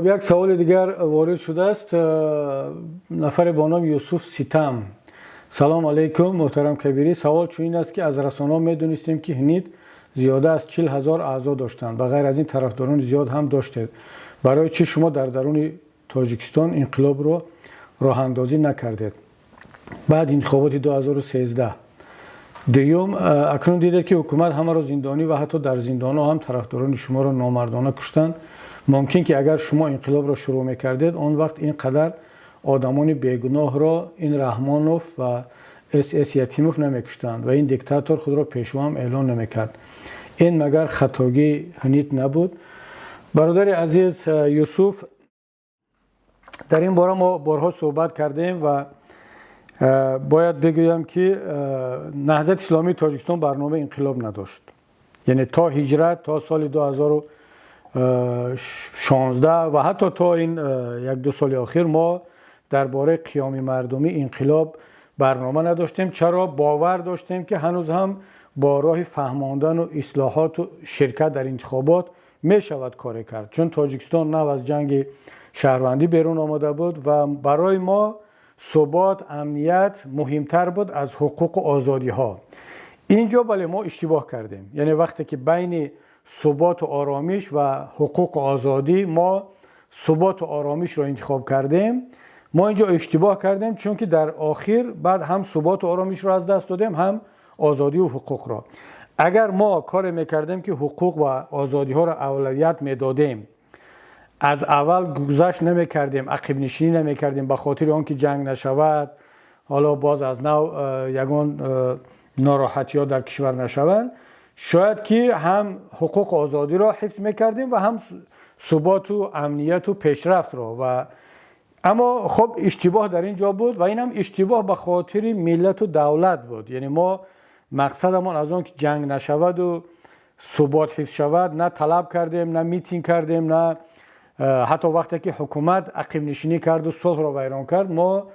Хуб, як саволи дигар ворид шудааст. Нафаре бо номи Юсуф Ситам. Салом алейкум, муҳтарам Кабирӣ. Савол чунин аст, ки аз расонаҳо медонистем, ки ҳнит зиёда аз 40 000 аъзо доштанд. Ба ғайр аз ин, тарафдорони зиёд ҳам доштед. Барои чӣ шумо дар даруни Тоҷикистон инқилобро роҳандозӣ накардед баъд интихоботи 2013? Дуюм, акнун дидед, ки ҳукумат ҳамаро зиндонӣ ва ҳатто дар зиндонҳо ҳам тарафдорони шуморо номардона куштанд. Мумкин ки агар шумо инқилобро шурӯъ мекардед, он вақт ин қадар одамони бегуноҳро ин Раҳмонов ва СС Ятимов намекуштанд ва ин диктатор худро пешво ҳам эълон намекард. Ин магар хатогии ҳнит набуд? Бародари азиз Юсуф, дар ин бора мо борҳо суҳбат кардем ва бояд бигӯям, ки Наҳзати исломии Тоҷикистон барномаи инқилоб надошт. Яъне то ҳиҷрат, то соли 2016 ва ҳатто то ин 1-ду соли охир мо дар бораи қиёми мардумӣ, инқилоб барнома надоштем. Чаро? Бовар доштем, ки ҳанӯз ҳам бо роҳи фаҳмондану ислоҳоту ширкат дар интихобот мешавад коре кард, чун Тоҷикистон нав аз ҷанги шаҳрвандӣ берун омада буд ва барои мо субот, амният муҳимтар буд аз ҳуқуқу озодиҳо. Инҷо, бале, мо иштибоҳ кардем. Яъне вақте ки байни суботу оромиш ва ҳуқуқу озодӣ мо суботу оромишро интихоб кардем, мо инҷо иштибоҳ кардем, чунки дар охир баъд ҳам суботу оромишро аз даст додем, ҳам озодию ҳуқуқро. Агар мо коре мекардем, ки ҳуқуқ ва озодиҳоро авлавият медодем, аз аввал гузашт намекардем, ақибнишинӣ намекардем ба хотири он ки ҷанг нашавад, ҳоло боз аз нав ягон нороҳатиҳо дар кишвар нашаванд, шояд ки ҳам ҳуқуқу озодиро ҳифз мекардем ва ҳам суботу амнияту пешрафтро. Ва аммо хуб, иштибоҳ дар ин ҷо буд ва инам иштибоҳ ба хотири миллату давлат буд. Яъне мо мақсадамон аз он ки ҷанг нашаваду субот ҳифз шавад, на талаб кардем, на митинг кардем, на ҳатто вақте ки ҳукумат ақибнишинӣ карду сулҳро вайрон кард, мо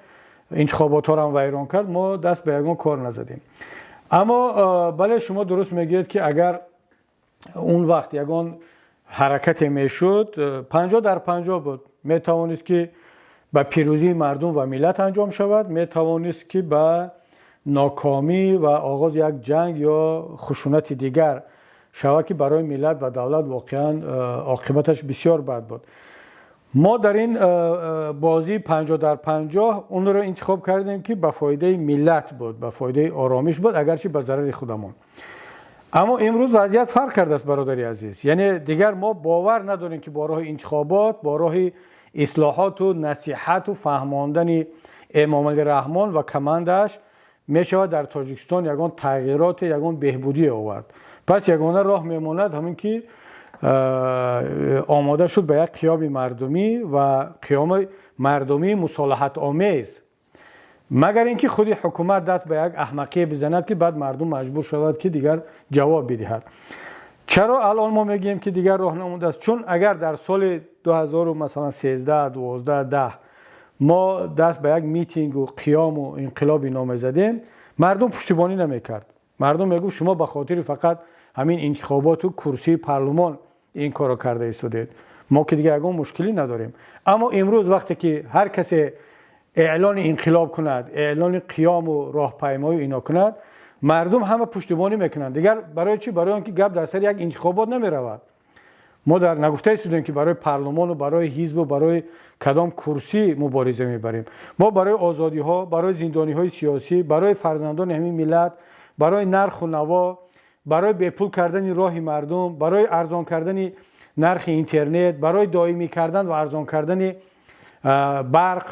интихоботҳоро вайрон кард, мо даст ба ягон кор назадем. Аммо бале, шумо дуруст мегӯед, ки агар он вақт ягон ҳаракате мешуд, 50 дар 50 буд. Метавонист, ки ба пирӯзии мардум ва миллат анҷом шавад, метавонист, ки ба нокомӣ ва оғози як ҷанг ё хушунати дигар шавад, ки барои миллат ва давлат воқеан оқибаташ бисёр бад буд. Мо дар ин бозии 50 дар 50 онро интихоб кардем, ки ба фоидаи миллат буд, ба фоидаи оромиш буд, агарчи ба зарари худамон. Аммо имрӯз вазъият фарқ кардааст, бародари азиз. Яъне дигар мо бовар надорем, ки бо роҳи интихобот, бо роҳи ислоҳоту насиҳату фаҳмондани Эмомалӣ Раҳмон ва командааш мешавад дар Тоҷикистон ягон тағйироте, ягон беҳбудие овард. Пас ягона роҳ мемонад ҳамин ки омода шуд ба як қиёми мардумӣ ва қиёми мардумии мусолиҳатомез, магар ин ки худи ҳукумат даст ба як аҳмақие бизанад, ки баъд мардум маҷбур шавад, ки дигар ҷавоб бидиҳад. Чаро алон мо мегӯем, ки дигар роҳ намондааст? Чун агар дар соли 2000, масалан, 13, 12, 10 мо даст ба як митингу қиёму инқилоб ино мезадем, мардум пуштибонӣ намекард. Мардум мегуфт: «Шумо ба хотири фақат ҳамин интихоботу курсии парлумон ин корро карда истодед, мо ки дигар ягон мушкилӣ надорем». Аммо имрӯз вақте ки ҳар касе эълони инқилоб кунад, эълони қиёму роҳпаймою ино кунад, мардум ҳама пуштибонӣ мекунанд дигар. Барои чӣ? Барои он ки гап дар сари як интихобот намеравад. Мо дар нагуфта истодем, ки барои парлумону барои ҳизбу барои кадом курсӣ мубориза мебарем. Мо барои озодиҳо, барои зиндониҳои сиёсӣ, барои фарзандони ҳамин миллат, барои нарху наво, барои бепул кардани роҳи мардум, барои арзон кардани нархи интернет, барои доимӣ кардан ва арзон кардани барқ,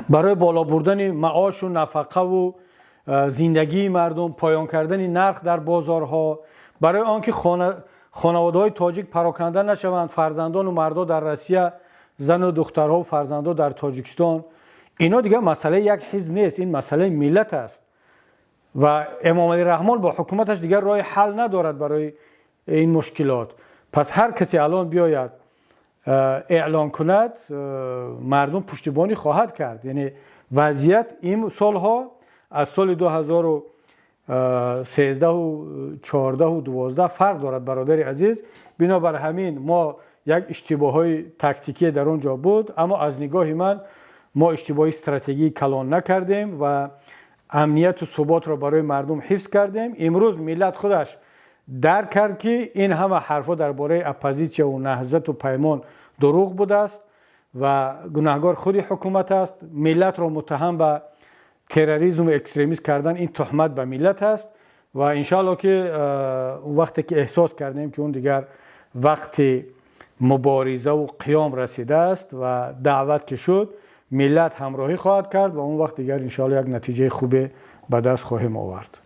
барои боло бурдани маошу нафақаву зиндагии мардум, поён кардани нарх дар бозорҳо, барои он ки хонаводаҳои тоҷик пароканда нашаванд, фарзандону мардо дар Россия, зану духтарҳо, фарзандо дар Тоҷикистон. Ино дигар масъалаи як ҳизб нест, ин масъалаи миллат аст ва Эмомалӣ Раҳмон бо ҳукуматаш дигар роҳи ҳал надорад барои ин мушкилот. Пас ҳар касе алон биёяд, эълон кунад, мардум пуштибонӣ хоҳад кард. Яъне вазъият ин солҳо аз соли 2013-у 14-у 12 фарқ дорад, бародари азиз. Бинобар ҳамин мо як иштибоҳҳои тактикӣ дар он ҷо буд, аммо аз нигоҳи ман мо иштибоҳи стратегии калон накардем ва амнияту суботро барои мардум ҳифз кардем. Имрӯз миллат худаш дарк кард, ки ин ҳама ҳарфҳо дар бораи оппозитсияву Наҳзату Паймон дурӯғ будааст ва гунаҳгор худи ҳукумат аст. Миллатро муттаҳам ба терроризму экстремизм кардан, ин туҳмат ба миллат аст. Ва иншоалло, ки он вақте ки эҳсос кардем, ки он дигар вақти муборизаву қиём расидааст ва даъват ки шуд, миллат ҳамроҳӣ хоҳад кард ва он вақт дигар иншоалло як натиҷаи хубе ба даст хоҳем овард.